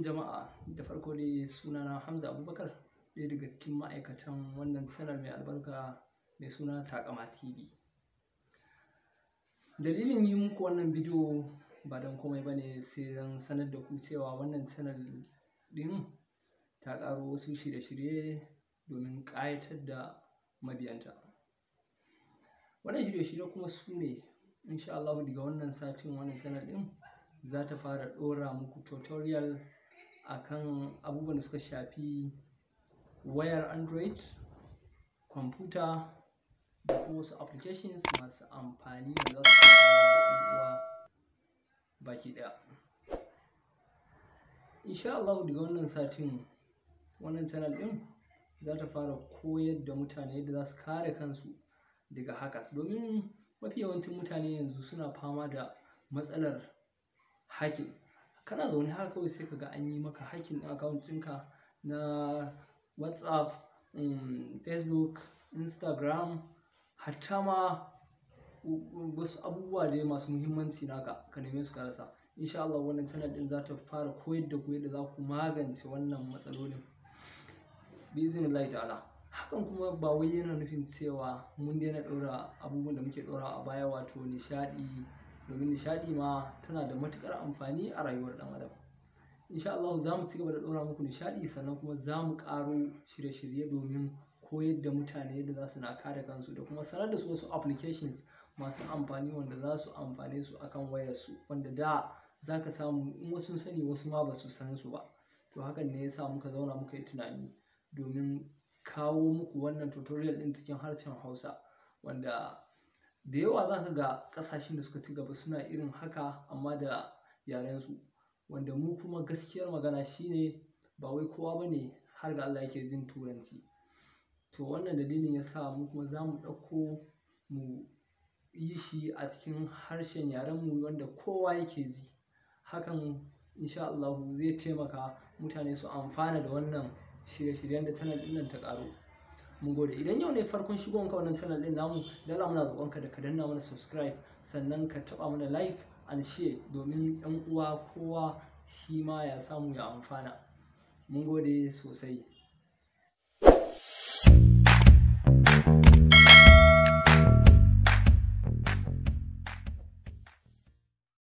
Jama'a, da farko dai sunana Hamza Abubakar, ɗaya daga cikin ma'aikatan wannan channel mai albarka mai suna Taƙama TV. Dalilin yi muku wannan bidiyo ba don komai ba ne sai don sanar da ku cewa wannan channel ɗin ta ƙaro wasu shirye-shirye domin ƙayatar da mabiyanta. Wannan shirye-shirye kuma su ne, insha Allahu, daga wannan satin wannan channel ɗin za ta fara ɗora muku tutorial akan abubuwan da suka shafi wayar Android, kwamfuta da kuma wasu applications masu amfani da za su amfanar da 'yan uwa baki ɗaya. Insha Allahu, daga wannan satin wannan channel ɗin za ta fara koyar da mutane yadda za su kare kansu daga hackers, domin mafi yawancin mutane yanzu suna fama da matsalar hacking. Kana zaune haka kawai sai ka ga an yi maka hacking ɗin account ɗinka na WhatsApp, Facebook, Instagram, hatta ma wasu abubuwa dai masu muhimmanci naka ka neme su ka rasa. Insha Allah wannan channel ɗin za ta fara koyar da ku yadda za ku magance wannan matsalolin bi'iznillahi ta'ala. Hakan kuma ba wai yana nufin cewa mun daina ɗora abubuwan da muke ɗorawa a baya, wato nishaɗi, domin nishaɗi ma tana da matuƙar amfani a rayuwar ɗan adam. Insha Allahu za mu ci gaba da ɗora muku nishaɗi, sannan kuma za mu ƙaro shirye-shirye domin koyar da mutane yadda za su na kare kansu da kuma sanar da su wasu applications masu amfani wanda za su amfane su akan wayarsu, wanda da za ka samu in wasu sun sani, wasu ma ba su san su ba. To hakan ne ya sa muka zauna muka yi tunani domin kawo muku wannan tutorial ɗin cikin harshen Hausa, wanda da yawa za ka ga ƙasashen da suka ci gaba suna irin haka amma da yarensu, wanda mu kuma gaskiyar magana shine ba wai kowa ba ne har ga Allah yake jin Turanci. To wannan dalilin ya sa mu kuma za mu ɗauko mu yi shi a cikin harshen yarenmu wanda kowa yake ji. Hakan insha Allahu zai taimaka mutane su amfana da wannan shirye-shiryen da channel ɗin nan ta ƙaro. Mun gode. Idan yau ne farkon shigowanka wannan channel ɗin namu, dan Allah muna roƙonka da ka danna mana subscribe, sannan ka taɓa mana like and share domin 'yan uwa kowa shi ma ya samu ya amfana. Mun gode sosai.